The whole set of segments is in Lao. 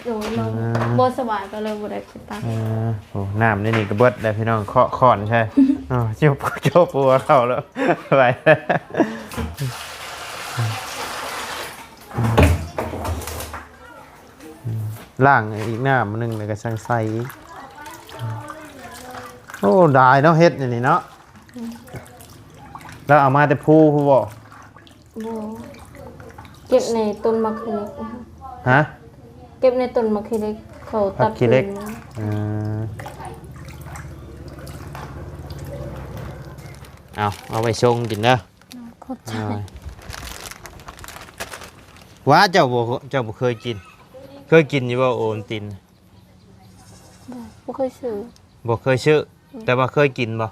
ໂດຍ ນ້ອງ ອ່າ ບໍ່ສະບາຍກໍເລີຍບໍ່ໄດ້ໄປຕັກ. ເອີ ໂອ້ ນ້ຳໃນນີ້ກໍເບິດແລ້ວພີ່ນ້ອງ ເຄາະຄ້ອນໃສ່ ເນາະ ຈຸບ ຈຸບຫົວເຂົ້າແລ້ວ ໄປ. ລ້າງອີກນ້ຳໜຶ່ງ ແລ້ວກໍຈັ່ງໃສ່ອີກ. ໂອ້ ດາຍເນາະ ເຮັດອັນນີ້ເນາະ. ແລ້ວເອົາມາແຕ່ພູພຸ້ນບໍ່? ບໍ່ ເກັບໃນຕົ້ນໝາກຂີ້ເຫຼັກ. ຮະ? ເກັບໃນຕົ້ນໝາກຂີ້ເຫຼັກ ເຂົາຕັດ ໝາກຂີ້ເຫຼັກ. ເອີ ເອົາ ເອົາໄວ້ຊົງກິນເດີ. ຂອບໃຈ. ວ່າເຈົ້າບໍ່ ເຈົ້າບໍ່ເຄີຍກິນ ເຄີຍກິນຢູ່ບໍ່ໂອວັນຕິນ? ບໍ່ ບໍ່ເຄີຍຊື້. ບໍ່ເຄີຍຊື້ ອືມ ແຕ່ວ່າເຄີຍກິນບໍ່?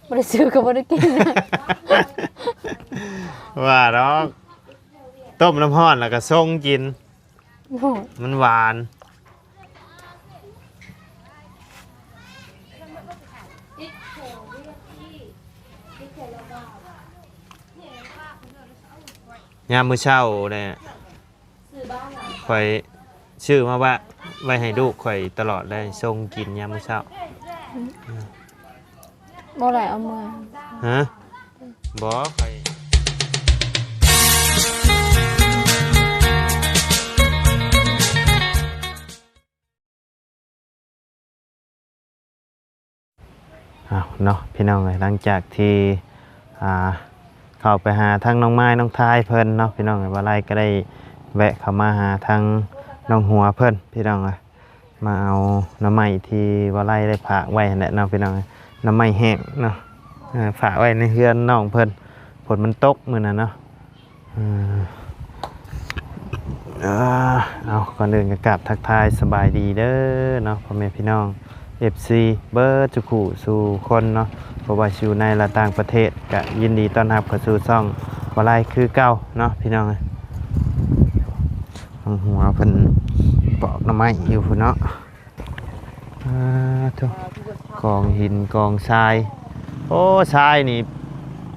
ບໍ່ໄດ້ຊື້ກໍບໍ່ໄດ້ກິນ. ວ່າດອກ ຕົ້ມນ້ຳຮ້ອນແລ້ວກໍຊົງກິນ. ໂອ້ຍ ມັນຫວານ. ຍາມມື້ເຊົ້າແຫຼະ ຂ້ອຍຊື້ມາວາງໄວ້ໃຫ້ລູກຂ້ອຍຕະຫຼອດເລີຍ ຊົງກິນຍາມມື້ເຊົ້າ. ບໍ່ໄດ້ເອົາເມືອ. ຮະ? ບໍ່ ຂ້ອຍ ອ້າວ ເນາະ ພີ່ນ້ອງເອີຍ ຫຼັງຈາກທີ່ ອ່າ ເຂົ້າໄປຫາທາງນ້ອງມາຍ ນ້ອງທາຍເພິ່ນເນາະ ພີ່ນ້ອງເອີຍ ບ່າວໄລກໍໄດ້ແວະເຂົ້າມາຫາທາງນ້ອງຫົວເພິ່ນ ພີ່ນ້ອງເອີຍ ມາເອົາໜໍ່ໄມ້ທີ່ບ່າວໄລໄດ້ຝາກໄວ້ຫັ້ນແຫຼະເນາະ ພີ່ນ້ອງເອີຍ ໜໍ່ໄມ້ແຫ້ງເນາະ ເອີ ຝາກໄວ້ໃນເຮືອນນ້ອງເພິ່ນ ຝົນມັນຕົກມື້ນັ້ນເນາະ. ເອີ ເອີ ເອົາ ກ່ອນອື່ນກໍກາບທັກທາຍສະບາຍດີເດີເນາະ ພໍ່ແມ່ພີ່ນ້ອງ ເອັຟຊີ ເບິດສູ່ຄູ່ສູ່ຄົນເນາະ ບໍ່ວ່າຊິຢູ່ໃນ ແລະ ຕ່າງປະເທດ ກະຍິນດີຕ້ອນຮັບເຂົ້າສູ່ຊ່ອງບ່າວໄລຄືເກົ່າເນາະ ພີ່ນ້ອງເອີຍ. ທາງຫົວເພິ່ນປອກໜໍ່ໄມ້ຢູ່ພຸ້ນເນາະ. ອ່າ ໂທ້ ກອງຫີນກອງຊາຍ ໂອ້ ຊາຍນີ້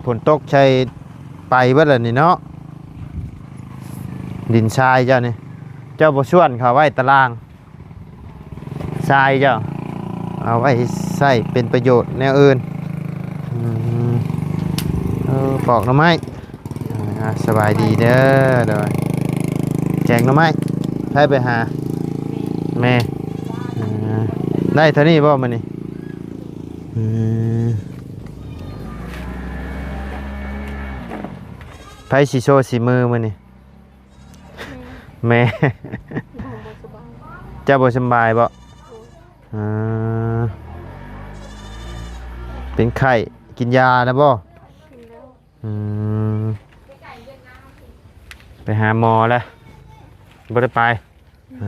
ຝົນຕົກໃສ່ໄປເບິດແລ້ວນີ້ເນາະ ດິນຊາຍເຈົ້ານີ້ ເຈົ້າບໍ່ຊວນເຂົາໄວ້ຕາລ່າງ ຊາຍເຈົ້າ ເອົາໄວ້ໃຊ້ເປັນປະໂຫຍດແນວອື່ນ. ອືມ ເອີ ປອກໜໍ່ໄມ້ ອ່າ ສະບາຍດີເດີ ໂດຍ ແກງໜໍ່ໄມ້ ໃຜໄປຫາ? ແມ່ ອ່າ ໄດ້ເທົ່ານີ້ບໍ່ມື້ນີ້? ອືມ ໃຜຊິໂຊສີມືມື້ນີ້? ແມ່ ເຈົ້າບໍ່ສະບາຍບໍ່? ເອີ ເປັນໄຂ້ ກິນຢາແລ້ວບໍ່? ອືມ ໄປຫາໝໍແລ້ວ ບໍ່ໄດ້ໄປ. ເອີ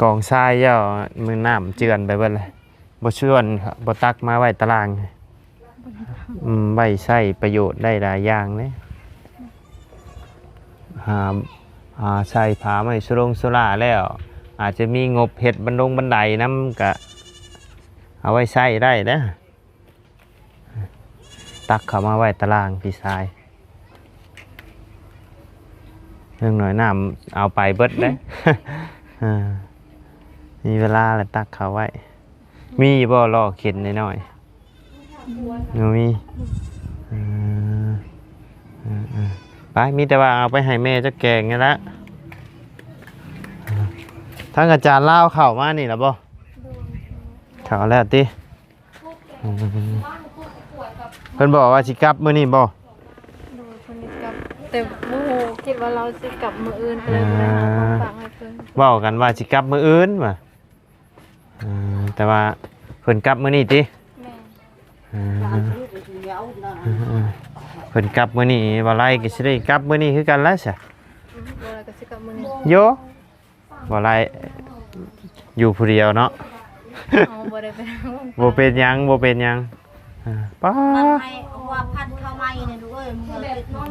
ກອງຊາຍເຈົ້າ ມື້ນ້ຳເຈື່ອນໄປເບິດແລ້ວ ບໍ່ຊວນ ບໍ່ຕັກມາໄວ້ຕາລ່າງ ອືມ ໄວ້ໃຊ້ປະໂຫຍດໄດ້ຫຼາຍຢ່າງເດ້ ຫາ ຫາໃສ່ຜ້າໄມ້ໂຊລົງໂຊລາແລ້ວ ອາດຈະມີງົບເຮັດບັນດົງບັນໄດນຳ ກະເອົາໄວ້ໃຊ້ໄດ້ເດ້. ຕັກເຂົ້າມາໄວ້ຕາລ່າງພີ່ຊາຍ ເລື່ອງໜ້ອຍນ້ຳເອົາໄປເບິດເດ້. ເອີ ມີເວລາແລ້ວຕັກເຂົ້າໄວ້. ມີຢູ່ບໍ່ລໍ້ເຂັນນ້ອຍໆ? ບໍ່ມີ. ເອີ ເອີ ເອີ ໄປ ມີແຕ່ວ່າເອົາໄປໃຫ້ແມ່ເຈົ້າແກງນີ້ລະ. ທາງອາຈານລາວເຂົ້າມານີ້ລະບໍ່? ເຂົ້າແລ້ວຕິ? ອືມ ເພິ່ນບອກວ່າຊິກັບມື້ນີ້ບໍ່? ໂດຍ ເພິ່ນຊິກັບ ແຕ່ບໍ່ຮູ້ ຄິດວ່າລາວຊິກັບມື້ອື່ນ ກໍເລີຍບໍ່ໄດ້ຫາຂອງຝາກໃຫ້ເພິ່ນ. ເວົ້າກັນວ່າຊິກັບມື້ອື່ນວ່າ ເອີ ແຕ່ວ່າເພິ່ນກັບມື້ນີ້ຕິ? ແມ່ນ. ເອີ ເພິ່ນກັບມື້ນີ້ ບໍ່ໄລ່ກໍຊິໄດ້ກັບມື້ນີ້ຄືກັນລະຊະ. ອືມ ບໍ່ໄລ່ກໍຊິກັບມື້ນີ້. ໂຢ ບໍ່ໄລ່ ຢູ່ຜູ້ດຽວເນາະ. ເອົາ ບໍ່ໄດ້ໄປ ບໍ່ເປັນຫຍັງ ບໍ່ເປັນຫຍັງ. ອ່າ ປ້າ ມັນໃຫ້ຫົວພັນເຂົ້າໃໝ່ນີ້ລູກເອີຍ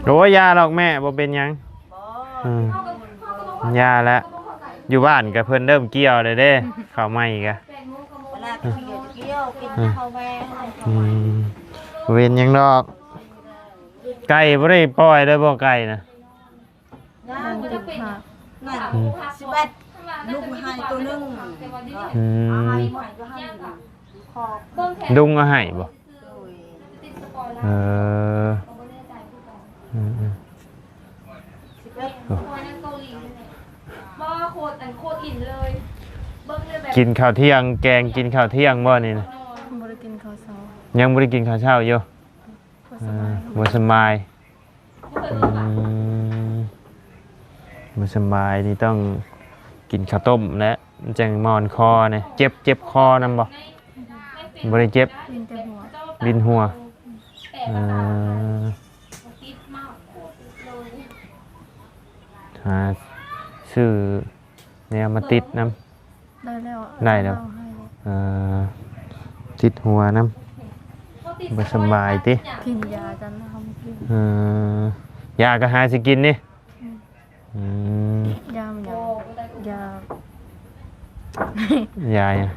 ໂອ້ຍ ຢ່າດອກແມ່ ບໍ່ເປັນຫຍັງ. ບໍ່ ອືມ ຢ່າລະ ຢູ່ບ້ານກະເພິ່ນເລີ່ມກ່ຽວແລ້ວເດ້ ເຂົ້າໃໝ່ກະ ເວລາກ່ຽວ ກ່ຽວ ກິນເຂົ້າແມ່. ອືມ ບໍ່ເປັນຫຍັງດອກ. ໄກ່ບໍ່ໄດ້ປ່ອຍເລີຍບໍ່ ໄກ່ນະ? ຍັງ ຍັງເກັບຜັກ. ນັ້ນ ອືມ ສິບເອັດ ລຸງໃຫ້ໂຕໜຶ່ງ ອືມ ເອົາໃຫ້ໝົດກໍໃຫ້ ລຸງເອົາໃຫ້ບໍ່? ໂດຍ ເອີ ອືມໆ ສິບເອັດ ໂອ້ ບໍ່ ໂຄດ ອັນ ໂຄດອິນເລີຍ ເບິ່ງເລີຍແບບ ກິນເຂົ້າທ່ຽງ ແກງກິນເຂົ້າທ່ຽງບໍ່ນີ້ນະ? ບໍ່ໄດ້ກິນເຂົ້າເຊົ້າ ຍັງບໍ່ໄດ້ກິນເຂົ້າເຊົ້າຢູ່. ບໍ່ສະບາຍ ເອີ ບໍ່ສະບາຍ ອືມ ບໍ່ສະບາຍນີ້ຕ້ອງກິນເຂົ້າຕົ້ມແຫຼະ ມັນຈັ່ງມ່ອນຄໍແດ່. ເຈັບ ເຈັບຄໍນຳບໍ່? ບໍ່ໄດ້ເຈັບ ວິນແຕ່ຫົວ ວິນຫົວ ເອີ ຫາຊື້ແນວມາຕິດນຳ. ໄດ້ແລ້ວ ໄດ້ແລ້ວ ເອົາໃຫ້ ເອີ ຕິດຫົວນຳ ບໍ່ສະບາຍຕິ? ກິນຢາຈະນຳກິນ ເອີ ຢາກໍຫາຊິກິນນີ້ ອືມ ອືມ ຢາມັນຫຍັງ? ຢາ ຢາຫຍັງ?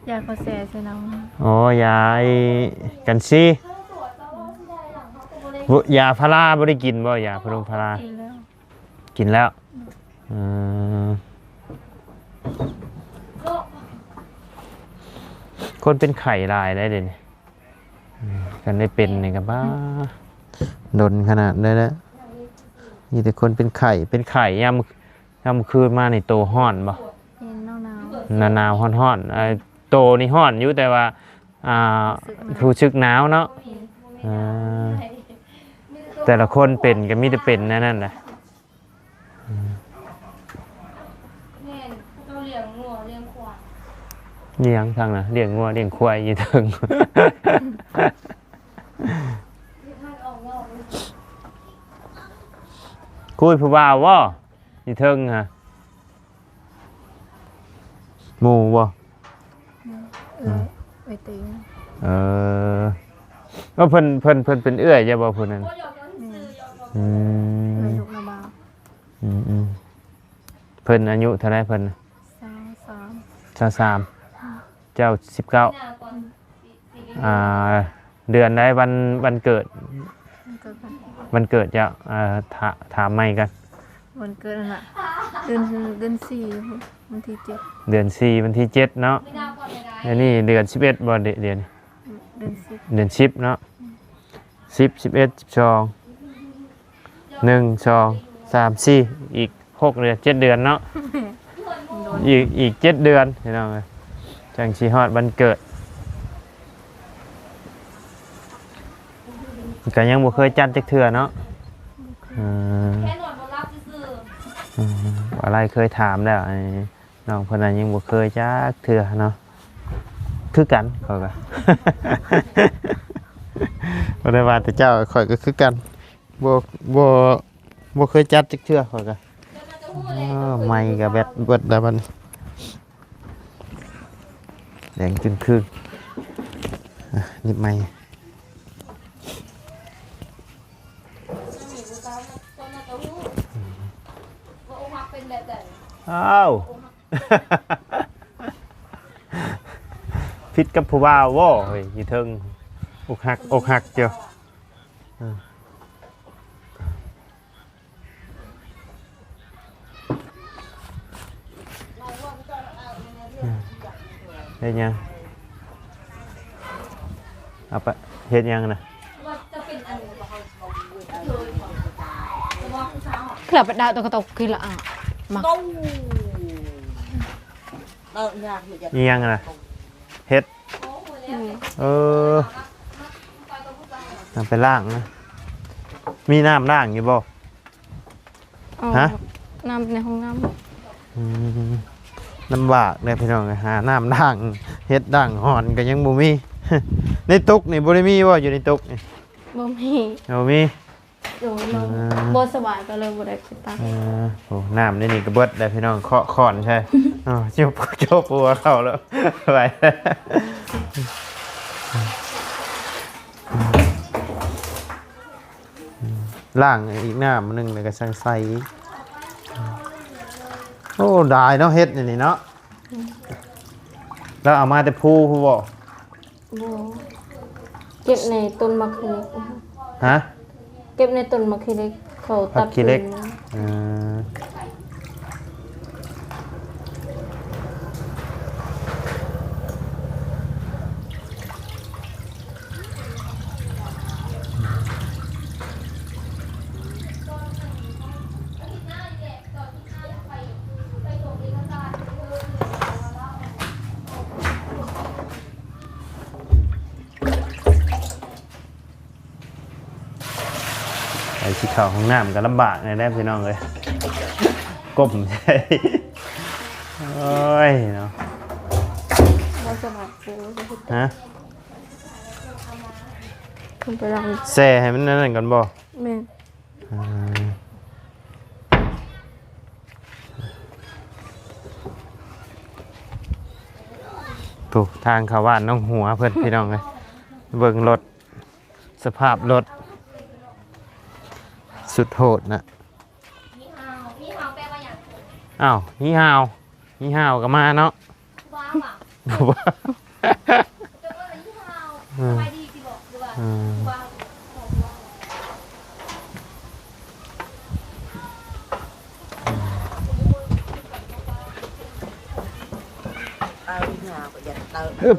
ຢາເຂົາແຊ່ໃສ່ນ້ຳ ອໍ ຢາໄອ້ກັນຊີ ບໍ່ ຢາພາລາບໍ່ໄດ້ກິນບໍ່? ຢາພະໂລງພາລາ ກິນແລ້ວ ກິນແລ້ວ ອືມ ຄົນເປັນໄຂ້ຫຼາຍໄດ໋ດຽວນີ້ ອືມ ຄັນໄດ້ເປັນນີ້ກໍ ບ້າ ດົນຂະໜາດໃດແລ້ວ ມີແຕ່ຄົນເປັນໄຂ້ ເປັນໄຂ້ຍາມ ຍາມມື້ຄືນມານີ້ໂຕຮ້ອນບໍ່? ເປັນໜາວໆ ໜາວໆ ຮ້ອນໆ ເອີ ໂຕນີ້ຮ້ອນຢູ່ ແຕ່ວ່າ ອ່າ ຮູ້ສຶກໜາວເນາະ ອືມ ແຕ່ລະຄົນເປັນກໍມີແຕ່ເປັນແນວນັ້ນແຫຼະ. ອືມ ແມ່ນ ເຂົາເຈົ້າລ້ຽງງົວລ້ຽງຄວາຍ ລ້ຽງທາງນະ ລ້ຽງງົວລ້ຽງຄວາຍຢູ່ເທິງ ເຮັດໃຫ້ອອກນອກ ຄຸຍຜູ້ບ່າວບໍ່? ຢູ່ເທິງຫະ ໝູ່ບໍ່? ເອີ ເອີ ເອີຍເຕັງ ເອີ ເອີ ເພິ່ນ ເພິ່ນ ເພິ່ນເປັນເອື້ອຍເຈົ້າບໍ່ຜູ້ນັ້ນ? ແມ່ນ ອືມ ເອື້ອຍລູກນາບ່າວ ອືມໆ ເພິ່ນອາຍຸເທົ່າໃດເພິ່ນ? ຊາວສາມ ຊາວສາມ ອືມ ເຈົ້າສິບເກົ້າ ອືມ ອ່າ ເດືອນໃດ ວັນ ວັນເກີດ? ວັນເກີດ ວັນເກີດເຈົ້າ ເອີ ຖາ ຖາມໃໝ່ກ່ອນ ວັນເກີດຫັ້ນນະ ເດືອນ ເດືອນສີ່ ວັນທີເຈັດ ເດືອນສີ່ ວັນທີເຈັດເນາະ ອັນນີ້ເດືອນສິບເອັດບໍ່? ດຽວນີ້ ເດືອນສິບ ເດືອນສິບເນາະ ສິບ ສິບເອັດ ສິບສອງ ໜຶ່ງ ສອງ ສາມ ສີ່ ອີກຫົກເດືອນ ເຈັດເດືອນເນາະ ອີກ ອີກເຈັດເດືອນພີ່ນ້ອງເອີຍ ຈັ່ງຊິຮອດວັນເກີດ ກໍຍັງບໍ່ເຄີຍຈັດຈັກເທື່ອເນາະ ເອີ ແຄ່ນອນບໍ່ຫຼັບຊື່ໆ ອືມ ອາໄລເຄີຍຖາມແລ້ວ ນ້ອງເພິ່ນນະຍັງບໍ່ເຄີຍຈັກເທື່ອເນາະ ຄືກັນຂ້ອຍກໍ ບໍ່ໄດ້ວ່າແຕ່ເຈົ້າ ຂ້ອຍກໍຄືກັນ ບໍ່ ບໍ່ ບໍ່ເຄີຍຈັດຈັກເທື່ອ ຂ້ອຍກໍ ເອີ ໄມກໍແບັດເບິດແລ້ວບັດນີ້ ແດງຈຶ່ງຄືນ ອ່ະ ນິບໄມ ອ້າວ ຜິດກັບຜູ້ບ່າວບໍ່ເຮີ້ຍ ຢູ່ເທິງ ອົກຫັກ ອົກຫັກຢູ່ ເຮັດຫຍັງ? ເອົາໄປເຮັດຫຍັງນະ? ເກືອບໄປດາວຕົວກະຕົກກິນລະອະ ມາ ອີ່ຫຍັງນະ? ເຫັດ ອືມ ເອີ ນຳໄປລ້າງນະ ມີນ້ຳລ້າງຢູ່ບໍ່? ອໍ ຮະ? ນ້ຳໃນຫ້ອງນ້ຳ ອືມ ລຳບາກເດ້ພີ່ນ້ອງເອີຍ ຫານ້ຳລ້າງເຫັດລ້າງຫອນກໍຍັງບໍ່ມີ ໃນຕຸກນີ້ບໍ່ໄດ້ມີບໍ່? ຢູ່ໃນຕຸກນີ້ ບໍ່ມີ ບໍ່ມີ ໂດຍ ອືມ ບໍ່ສະບາຍກໍເລີຍບໍ່ໄດ້ໄປຕັກ ເອີ ໂອ້ ນ້ຳໃນນີ້ກໍເບິດແລ້ວພີ່ນ້ອງ ເຄາະຄ້ອນໃສ່ ໂອ້ ຈົບ ຈົບຫົວເຂົ້າແລ້ວ ໄປ ລ້າງອີກນ້ຳໜຶ່ງ ແລ້ວກໍຈັ່ງໃສ່ອີກ ໂອ້ ຫຼາຍເນາະ ເຫັດອັນນີ້ເນາະ ແລ້ວເອົາມາແຕ່ພູພຸ້ນບໍ່? ບໍ່ ເກັບໃນຕົ້ນໝາກຂີ້ເຫຼັກ ຮະ? ເກັບໃນຕົ້ນໝາກຂີ້ເຫຼັກ ເຂົາຕັດ ໝາກຂີ້ເຫຼັກ ເອີ ເຂົ້າຫ້ອງນ້ຳກໍລຳບາກແດ່ພີ່ນ້ອງເອີຍ ກົ້ມໃສ່ ໂອ້ຍເນາະ ບໍ່ສະບາຍ ຮະ ຂຶ້ນໄປລ້າງ ແຊ່ໃຫ້ມັນອັນນັ້ນກ່ອນບໍ່? ແມ່ນ ອ່າ ໂອ້ ທາງເຂົ້າບ້ານໜອງຫົວເພິ່ນ ພີ່ນ້ອງເອີຍ ເບິ່ງລົດ ສະພາບລົດ ສຸດໂຫດນະ. ອ້າວ ມີຮາວ ມີຮາວກໍມາເນາະ ບໍ່ວ່າ ບໍ່ວ່າ ເອີ ເອີ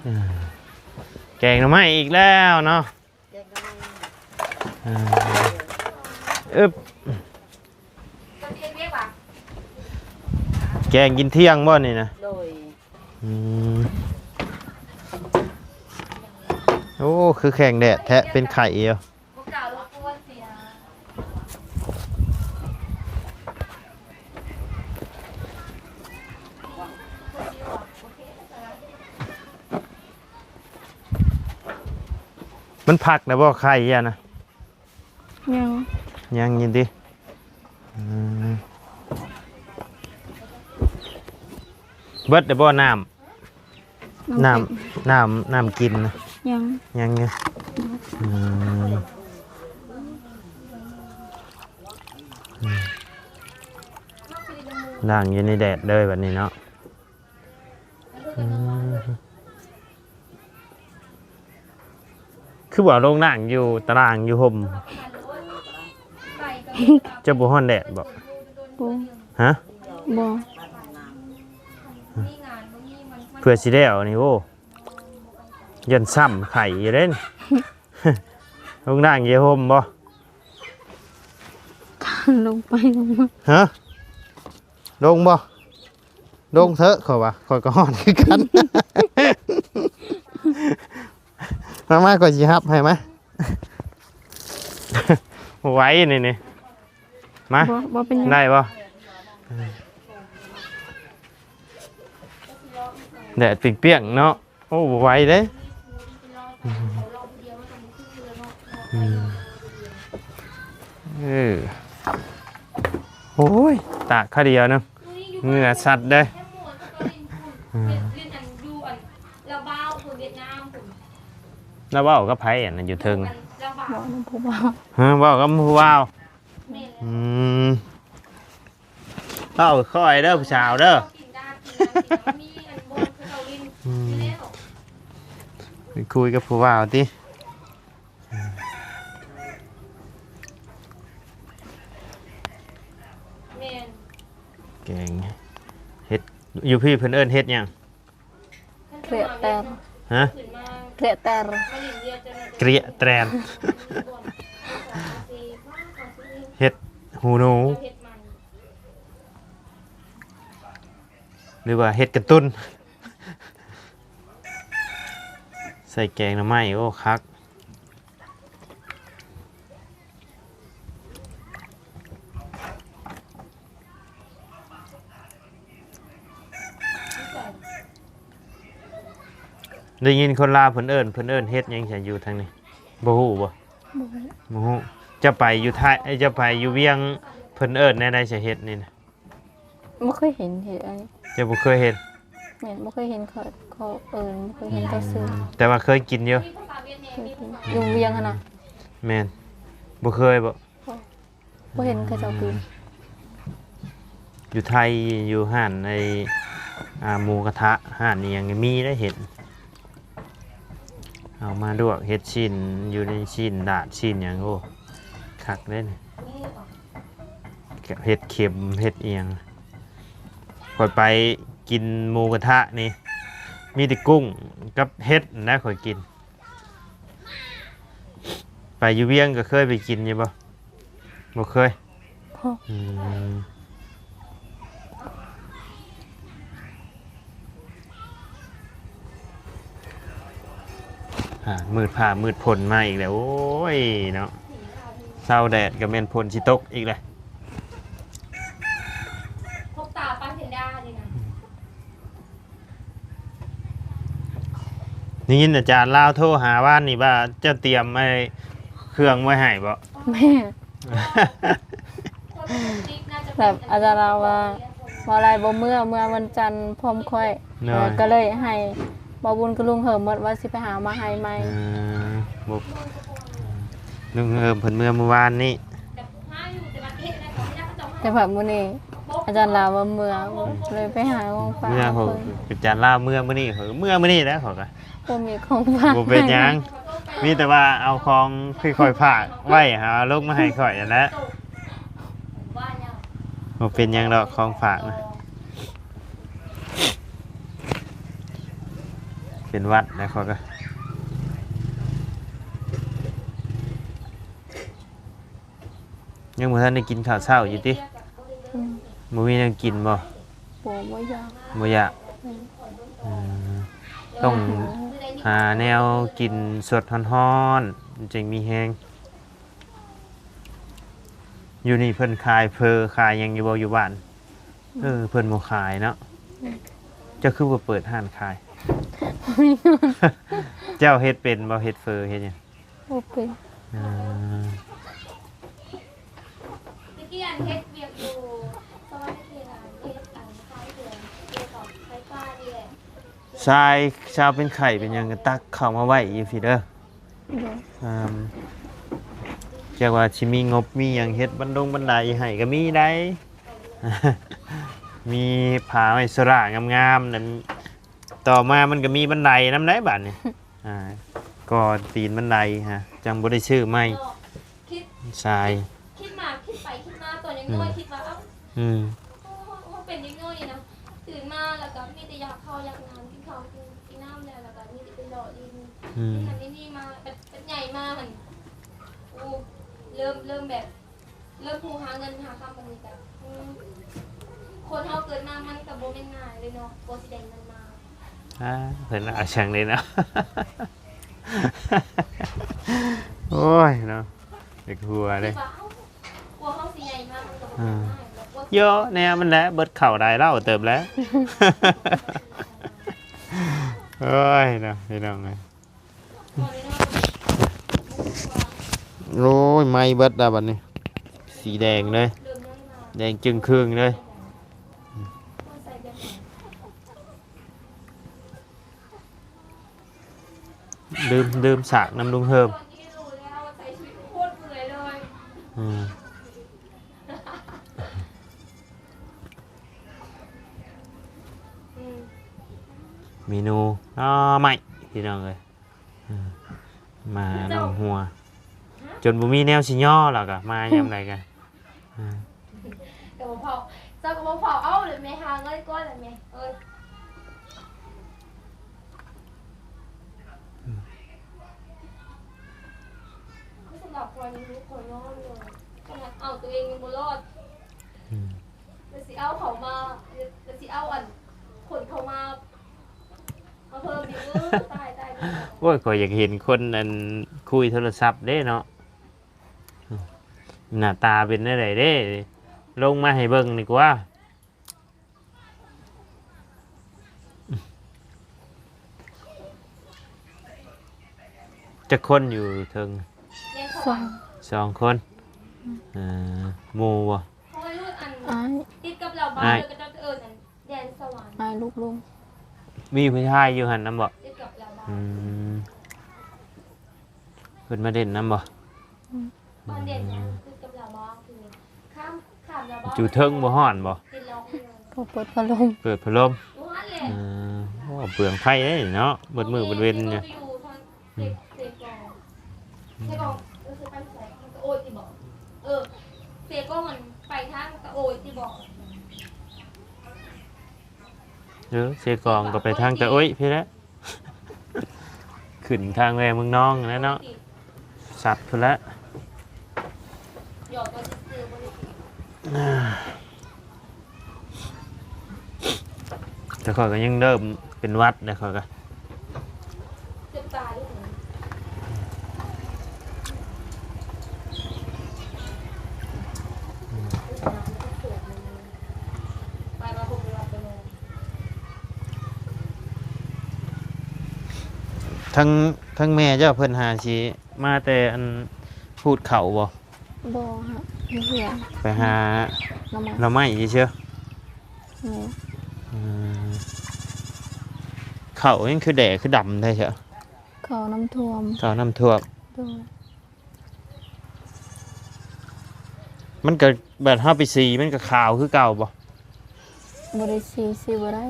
ເອີ ແກງໜໍ່ໄມ້ອີກແລ້ວເນາະ. ເອີ ອຶບ ແກງກິນທ່ຽງບໍ່ນີ້ນະ? ໂດຍ ອືມ ໂອ້ ຄືແຂງແດດແທ້ ເປັນໄຂ້ຢູ່. ມັນພັກແລ້ວບໍ່ ໄຂ່ອະນະ? ຍັງ ຍັງຢູ່ຕິ ອືມ ເບິດແລ້ວບໍ່ນ້ຳ? ນ້ຳ ນ້ຳ ນ້ຳ ນ້ຳກິນນະ? ຍັງ ຍັງຢູ່ ອືມ ອືມ ລ້າງຢູ່ໃນແດດເລີຍບັດນີ້ເນາະ. ອືມ ຄືວ່າລົງລ້າງຢູ່ຕາລ່າງຢູ່ຮົ່ມ ເຈົ້າບໍ່ຮ້ອນແດດບໍ່? ບໍ່ ຮະ? ບໍ່ ເພື່ອຊິແລ້ວນີ້ ໂອ້ ຢ້ານຊ້ຳໄຂ້ຢູ່ເດ້ ລົງລ້າງຢູ່ຮົ່ມບໍ່? ລົງໄປລົງມາ ຮະ? ລົງບໍ່? ລົງເຖາະ ຂ້ອຍວ່າ ຂ້ອຍກໍຮ້ອນຄືກັນ ມາ ມາ ຂ້ອຍຊິຮັບໃຫ້ ມາ ບໍ່ໄຫວນີ້ ນີ້ ມາ ບໍ່ ບໍ່ເປັນຫຍັງ ໄດ້ບໍ່? ແດດປ່ຽງໆເນາະ. ໂອ້ ບໍ່ໄຫວເດ້ ອືມ ເອີ ໂອ້ຍ ຕາກຄາວດຽວໜຶ່ງ ເຫື່ອສັດເດ້ ອືມ ລາວເວົ້າກັບໃຜອັນນັ້ນຢູ່ເທິງ? ເວົ້ານຳຜູ້ບ່າວ ຮະ ເວົ້າກັບຜູ້ບ່າວ ແມ່ນ ອືມ. ເວົ້າຄ່ອຍເດີຜູ້ສາວເດີ ອືມ ໄປຄຸຍກັບຜູ້ບ່າວຕິ ແມ່ນ ແກງເຫັດ ຢູ່ພີ້ເພິ່ນເອີ້ນເຫັດຫຍັງ? ເກລະແຕນ ຮະ ເກລະແຕນ ເກລະແຕນ ເຫັດຫູໜູ ຫຼືວ່າເຫັດກະຕຸນ ໃສ່ແກງໜໍ່ໄມ້ ໂອ້ ຄັກ. ໄດ້ຍິນຄົນລາວເພິ່ນເອີ້ນ ເພິ່ນເອີ້ນເຫັດຫຍັງຊະຢູ່ທາງນີ້ ບໍ່ຮູ້ບໍ່? ບໍ່ຮູ້ ບໍ່ຮູ້. ເຈົ້າໄປຢູ່ໄທ ເຈົ້າໄປຢູ່ວຽງ ເພິ່ນເອີ້ນແນວໃດຊະ ເຫັດນີ້ນະ? ບໍ່ເຄີຍເຫັນເຫັດອັນນີ້ ເຈົ້າບໍ່ເຄີຍເຫັນ? ແມ່ນ ບໍ່ເຄີຍເຫັນເຂົາ ເຂົາເອີ້ນ ບໍ່ເຄີຍເຫັນເຂົາຊື່ ອືມ ແຕ່ວ່າເຄີຍກິນຢູ່ ເຄີຍກິນ ຢູ່ວຽງຫັ້ນນະ ແມ່ນ ບໍ່ເຄີຍບໍ່? ບໍ່ ບໍ່ເຫັນເຂົາເຈົ້າກິນ ອືມ ຢູ່ໄທ ຢູ່ຮ້ານໄອ້ ອ່າ ໝູກະທະ ຮ້ານອີ່ຫຍັງກໍມີໄດ໋ເຫັດ ເອົາມາລວກເຮັດຊີ້ນ ຢູ່ໃນຊີ້ນດາດຊີ້ນຫຍັງ ໂອ້ ຄັກເດ້ ເຫັດເຂັມ ເຫັດອີ່ຫຍັງ ຂ້ອຍໄປກິນໝູກະທະນີ້ ມີແຕ່ກຸ້ງກັບເຫັດນະ ຂ້ອຍກິນ ໄປຢູ່ວຽງກໍເຄີຍໄປກິນຢູ່ບໍ່? ບໍ່ເຄີຍ ບໍ່ ອືມ ອ່າ ມືດຟ້າມືດຝົນມາອີກແລ້ວ ໂອ້ຍເນາະ ເຊົາແດດກໍແມ່ນຝົນຊິຕົກອີກແຫຼະ. ພວກຕາປານເພັນດ້ານີ້ນະ. ໄດ້ຍິນອາຈານລາວໂທຫາວານນີ້ວ່າເຈົ້າຕຽມໄອ້ເຄື່ອງໄວ້ໃຫ້ບໍ່? ແມ່ນ. ແບບອາຈານລາວວ່າ ບໍ່ໄດ້ບໍ່ເມືອ ເມືອວັນຈັນພ້ອມຂ້ອຍ. ໂດຍ. ເອີ ກໍເລີຍໃຫ້ບ່າວບຸນກັບລຸງເຮີມໝົດວ່າຊິໄປຫາມາໃຫ້ໃໝ່. ເອີ ບໍ່ ລຸງເຮີມເພິ່ນເມືອມື້ວານນີ້ ແຕ່ວ່າມື້ນີ້ອາຈານລາວວ່າເມືອ ເລີຍໄປຫາຂອງຝາກ. ເມືອ ເພິ່ນ ອາຈານລາວເມືອມື້ນີ້ ຂ້ອຍກໍເມືອມື້ນີ້ແຫຼະ ຂ້ອຍກໍ ບໍ່ມີຂອງຝາກ ບໍ່ເປັນຫຍັງ ມີແຕ່ວ່າເອົາຂອງທີ່ຂ້ອຍຝາກໄວ້ ເອົາລົງມາໃຫ້ຂ້ອຍຫັ້ນແຫຼະ. ບໍ່ເປັນຫຍັງດອກ ຂອງຝາກນະ ເປັນຫວັດແລ້ວຂ້ອຍກໍ ຍັງບໍ່ທັນໄດ້ກິນຂ້າວເຊົ້າຢູ່ຕິ? ອືມ ບໍ່ມີແນວກິນບໍ່? ບໍ່ ບໍ່ຢາກ ບໍ່ຢາກ. ອືມ ອືມ ຕ້ອງຫາແນວກິນສົດຮ້ອນໆ ມັນຈຶ່ງມີແຮງ. ຢູ່ນີ້ເພິ່ນຂາຍເຝີຂາຍຫຍັງຢູ່ບໍ່ ຢູ່ບ້ານ? ອືມ ເອີ ເພິ່ນບໍ່ຂາຍເນາະ. ອືມ ເຈົ້າຄືບໍ່ເປີດຮ້ານຂາຍ? ເຈົ້າເຮັດເປັນບໍ່? ເຮັດເຝີເຮັດຫຍັງ? ບໍ່ເປັນ. ອ່າ ຕະກີ້ອັນເຮັດວຽກຢູ່ ສະຫວັນນະເຂດ ອັນເຮັດອັນຂາຍເຄື່ອງກ່ຽວກັບໄຟຟ້ານີ້ແຫຼະ. ຊາຍ ຊາວເປັນໄຂ້ເປັນຫຍັງກໍຕັກເຂົ້າມາໄວ້ຢູ່ພີ້ເດີ. ໂດຍ. ອ່າ ຈັກວ່າຊິມີງົບມີຫຍັງເຮັດບັນດົງບັນໄດໃຫ້ກໍມີໄດ໋ ມີຜ້າໄມ້ໂຊລາງາມໆນັ້ນ ຕໍ່ມາມັນກໍມີບັນໄດນຳໄດ໋ບາດນີ້. ອ່າ ກໍຕີນມັນໄດຮະ ຈັ່ງບໍ່ໄດ້ຊື້ໃໝ່. ເນາະ ຄິດ ຊາຍ ຄິດມາຄິດໄປຄິດມາ ຕອນຍັງນ້ອຍ ອືມ ຄິດວ່າ ເອົ້າ ອືມ ເຮົາ ເຮົາເປັນເດັກນ້ອຍນີ້ນະ ຕື່ນມາແລ້ວກໍມີແຕ່ຢາກເຂົ້າຢາກນ້ຳ ກິນເຂົ້າກິນ ກິນນ້ຳແລ້ວ ແລ້ວກໍມີແຕ່ໄປເລາະຫຼິ້ນ ອືມ ນີ້ຫັ້ນນີ້ນີ້ ມາ ບັດ ບັດໃຫຍ່ມາຫັ້ນ ໂອ້ ເລີ່ມ ເລີ່ມແບບ ເລີ່ມຮູ້ຫາເງິນຫາຄຳ ບັດນີ້ກໍ ອືມ ຄົນເຮົາເກີດມາມັນກໍບໍ່ແມ່ນງ່າຍເລີຍເນາະ ກວ່າຊິໄດ້ເງິນມາ. ອ່າ ເພິ່ນເອົາຈັ່ງເລີຍເນາະ ໂອ້ຍເນາະ ຢາກຫົວເດ້. ຄິດວ່າ ເອົ້າ ກວ່າເຮົາຊິໃຫຍ່ມາມັນກໍບໍ່ ອ່າ ງ່າຍດອກ ເຍາະແນວມັນແຫຼະ ເບິດເຂົ້າໄດ້ເຫຼົ້າເຕີບແລ້ວ. ໂອ້ຍເນາະ ພີ່ນ້ອງເອີຍ. ໂອ້ຍ ໄໝ້ເບິດແລ້ວບັດນີ້ ສີແດງເລີຍ ແດງຈຶ່ງຄຶ່ງເລີຍ. ລືມ ລືມສາກນຳລຸງເຮີມ. ອືມ ເມນູໜໍ່ໄມ້ ພີ່ນ້ອງເອີຍ. ເອີ ມາໜອງຫົວ ຈົນບໍ່ມີແນວຊິຍໍແລ້ວກະ ມາຍາມໃດກະ ເອີ ກໍບໍ່ພໍ ເຈົ້າກໍບໍ່ພໍ ເອົາແລ້ວແມ່ ຫາເງິນກ່ອນແລ້ວແມ່ເອີຍ. ຄືສຳລັບຂ້ອຍນີ້ ຂ້ອຍນອນເລີຍ ຂະໜາດເອົາຕົວເອງຍັງບໍ່ລອດ ອືມ ແລ້ວຊິເອົາເຂົາມາ ແລ້ວຊິເອົາອັນ ຄົນເຂົາມາ ມາເພີ່ມອີກ ເອີ ຕາຍ ຕາຍ ຕາຍ. ໂອ້ຍ ຂ້ອຍຢາກເຫັນຄົນອັນຄຸຍໂທລະສັບເດ້ເນາະ ໜ້າຕາເປັນແນວໃດເດ້ ລົງມາໃຫ້ເບິ່ງດີກວ່າ. ຈັກຄົນຢູ່ເທິງ? ສອງ ສອງຄົນ. ອືມ ເອີ ໝູ່ບໍ່? ອ້າຍ ຕິດກັບລາວບ້ານ ອ້າຍ ເຂົາເຈົ້າຈະເອີ້ນອັນ ແດນສະຫວັນ ອ້າຍລູກລຸງ. ມີຜູ້ຊາຍຢູ່ຫັ້ນນຳບໍ່? ຕິດກັບລາວບ້ານ. ອືມ ເພິ່ນມາຫຼິ້ນນຳບໍ່? ອືມ ບ້ານແດນສະຫວັນ ອືມ ຕິດກັບລາວບ້ານ ຄືຂ້າມ ຂ້າມລາວບ້ານ ຢູ່ເທິງບໍ່ຮ້ອນບໍ່? ຕິດລອກ ກໍເປີດພັດລົມ ເປີດພັດລົມ ບໍ່ຮ້ອນແຫຼະ. ເອີ ໂອ້ ເປືອງໄຟເດ້ເນາະ ເບິດມື້ເບິດເວັນ. ອືມ ເສກອງ ເສກອງ ເອີ ຊິໄປໃສ ມັນກະໂອຍຕິບໍ? ເອີ ເສກອງມັນໄປທາງກະໂອຍຕິບໍ? ເອີ ເສກອງກໍໄປທາງກະໂອຍພີ້ແຫຼະ ຂຶ້ນທາງແວເມືອງນອງຫັ້ນແຫຼະເນາະ ສັດພຸ້ນແຫຼະ. ແຕ່ຂ້ອຍກໍຍັງເລີ່ມເປັນຫວັດແລ້ວ ຂ້ອຍກໍ ເຈັບຕາຢູ່. ທັງ ທັງແມ່ເຈົ້າເພິ່ນຫາຊິມາແຕ່ອັນຂູດເຂົ້າບໍ່? ບໍ່ຮະ ຢູ່ເຮືອນ ໄປຫາໜໍ່ໄມ້ ໜໍ່ໄມ້ຊື່ໆ. ແມ່ນ ອືມ ເຂົ້າຍັງຄືແດ່ຄືດຳແທ້ເຈົ້າ? ເຂົ້ານ້ຳຖ້ວມ ເຂົ້ານ້ຳຖ້ວມ ໂດຍ. ມັນກໍ ບາດເຮົາໄປສີ ມັນກໍຂາວຄືເກົ່າບໍ່? ບໍ່ໄດ້ສີ ສີບໍ່ໄດ້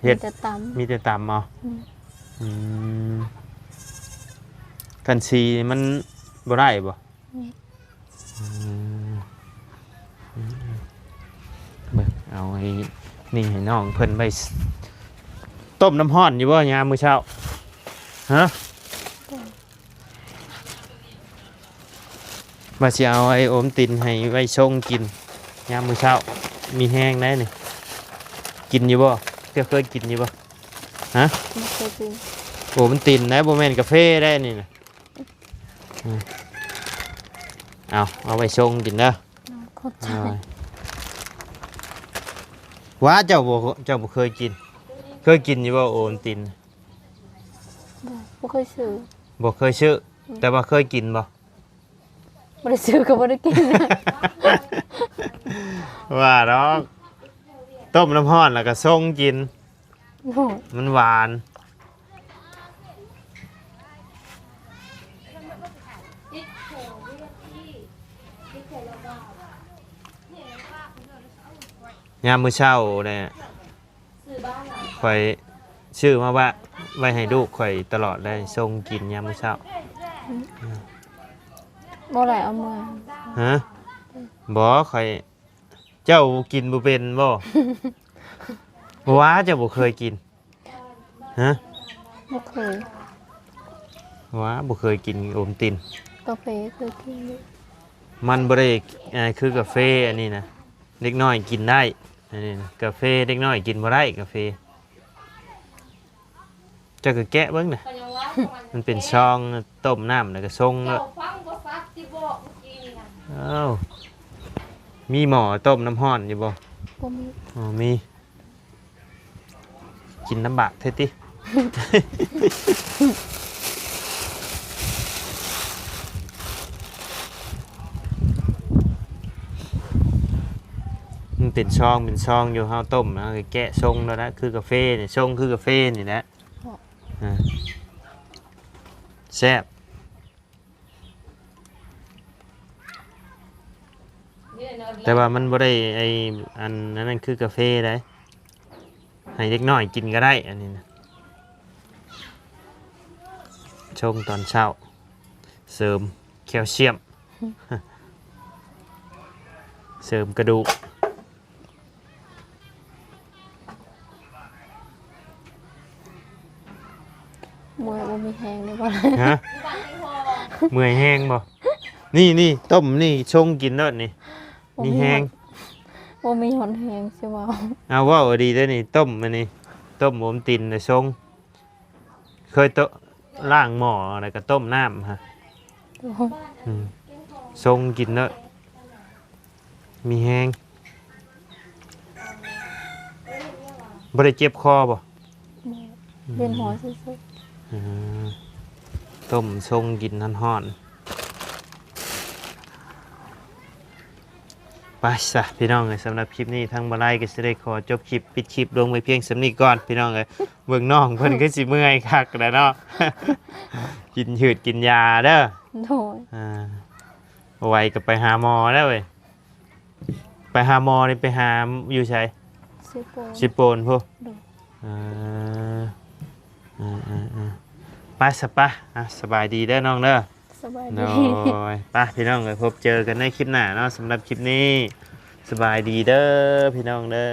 ເຮັດ ມີແຕ່ຕຳ ມີແຕ່ຕຳເອົາ. ອືມ ອືມ ຄັນສີມັນບໍ່ໄດ້ບໍ່? ອືມ ອືມ ອືມ ເບິ່ງ ເອົາໄອ້ນີ້ໃຫ້ນ້ອງເພິ່ນໄວ້ ຕົ້ມນ້ຳຮ້ອນຢູ່ບໍ່ຍາມມື້ເຊົ້າ? ຮະ? ວ່າຊິເອົາໄອ້ໂອວັນຕິນໃຫ້ໄວ້ຊົງກິນຍາມມື້ເຊົ້າ ມີແຮງໄດ໋ນີ້. ກິນຢູ່ບໍ່? ເຈົ້າເຄີຍກິນຢູ່ບໍ່? ຮະ? ບໍ່ເຄີຍກິນ ໂອວັນຕິນໄດ໋ ບໍ່ແມ່ນກາເຟໄດ໋ນີ້ນະ. ອືມ ເອົາ ເອົາໄວ້ຊົງກິນເດີ. ຂອບໃຈ. ໂອ້ຍ ຫວາ ເຈົ້າບໍ່ ເຈົ້າບໍ່ເຄີຍກິນ? ເຄີຍກິນຢູ່ບໍ່ໂອວັນຕິນ? ບໍ່ ບໍ່ເຄີຍຊື້ ບໍ່ເຄີຍຊື້. ອືມ ແຕ່ວ່າເຄີຍກິນບໍ່? ບໍ່ໄດ້ຊື້ກໍບໍ່ໄດ້ກິນ. ວ່າດອກ ຕົ້ມນ້ຳຮ້ອນແລ້ວກໍຊົງກິນ. ໂອ້ຍ ມັນຫວານ. ຍາມມື້ເຊົ້ານີ້ ຂ້ອຍຊື້ມາວາງໄວ້ໃຫ້ລູກຂ້ອຍຕະຫຼອດເລີຍ ຊົງກິນຍາມມື້ເຊົ້າ. ບໍ່ໄດ້ເອົາເມືອ ຮະ? ບໍ່ ຂ້ອຍ ເຈົ້າກິນບໍ່ເປັນບໍ່? ບໍ່ວ່າເຈົ້າບໍ່ເຄີຍກິນ ຮະ? ບໍ່ເຄີຍ. ຫວາ ບໍ່ເຄີຍກິນໂອວັນຕິນ. ກາເຟເຄີຍກິນຢູ່ ມັນບໍ່ໄດ້ ອ່າ ຄືກາເຟອັນນີ້ນະ. ເດັກນ້ອຍກິນໄດ້ ອັນນີ້ນະ ກາເຟເດັກນ້ອຍກິນບໍ່ໄດ້ ກາເຟ. ເຈົ້າກໍແກະເບິ່ງນະ ມັນເປັນຊອງ ຕົ້ມນ້ຳແລ້ວກໍຊົງໂລດ. ເອົ້າ ມີໝໍ້ຕົ້ມນ້ຳຮ້ອນຢູ່ບໍ່? ບໍ່ມີ. ອໍ ມີ. ກິນລຳບາກແທ້ຕິ. ມັນເປັນຊອງເປັນຊອງຢູ່ ເຮົາຕົ້ມ ເຮົາກໍແກະຊົງໂລດນະ ຄືກາເຟນີ້ ຊົງຄືກາເຟນີ້ແຫຼະ. ເພາະ ອ່າ ແຊບ. ແຕ່ວ່າມັນບໍ່ໄດ້ໄອ້ອັນນັ້ນຄືກາເຟໃດ໋ ໃຫ້ເດັກນ້ອຍກິນກໍໄດ້ອັນນີ້ນະ. ຊົງຕອນເຊົ້າ ເສີມແຄວຊຽມ ເສີມກະດູກ. ເມື່ອຍ ບໍ່ມີແຮງເດ້ບໍ່? ຮະ? ເມື່ອຍແຮງບໍ່? ນີ້ ນີ້ ຕົ້ມນີ້ ຊົງກິນໂລດນີ້ ມີແຮງ. ບໍ່ມີຮອດແຮງຊິເວົ້າ. ເອົາ ເວົ້າດີເດ້ນີ້ ຕົ້ມອັນນີ້ ຕົ້ມໂອວັນຕິນນະຊົງ. ເຄີຍໂຕະ ລ້າງໝໍ້ແລ້ວກໍຕົ້ມນ້ຳຮະ. ໂອ້ຍ ອືມ ຊົງກິນເດີ ມີແຮງ. ບໍ່ໄດ້ເຈັບຄໍບໍ່? ບໍ່ ອືມ ວຽນຫົວຊື່ໆ. ອືມ ຕົ້ມຊົງກິນຮ້ອນໆ. ໄປຊະພີ່ນ້ອງເອີຍ ສຳລັບຄລິບນີ້ທາງບ່າວໄລກໍຊິໄດ້ຂໍຈົບຄລິບ ປິດຄລິບລົງໄວ້ພຽງສ່ຳນີ້ກ່ອນພີ່ນ້ອງເອີຍ. ເບິ່ງນ້ອງເພິ່ນຄືຊິເມື່ອຍຄັກແຫຼະເນາະ ກິນຫືດກິນຢາເດີ. ໂດຍ ອ່າ ບໍ່ໄຫວກໍໄປຫາໝໍເດີເວີຍ. ໄປຫາໝໍນີ້ໄປຫາຢູ່ໃສ? ເຊໂປນ ເຊໂປນພຸ້ນ. ໂດຍ ເອີ ເອີໆໆ ໄປຊະ ໄປ ອ່ະ ສະບາຍດີເດີນ້ອງເດີ. ສະບາຍດີ ໂດຍ ໄປພີ່ນ້ອງເອີຍ ພົບເຈີກັນໃນຄລິບໜ້າເນາະ. ສຳລັບຄລິບນີ້ ສະບາຍດີເດີພີ່ນ້ອງເດີ.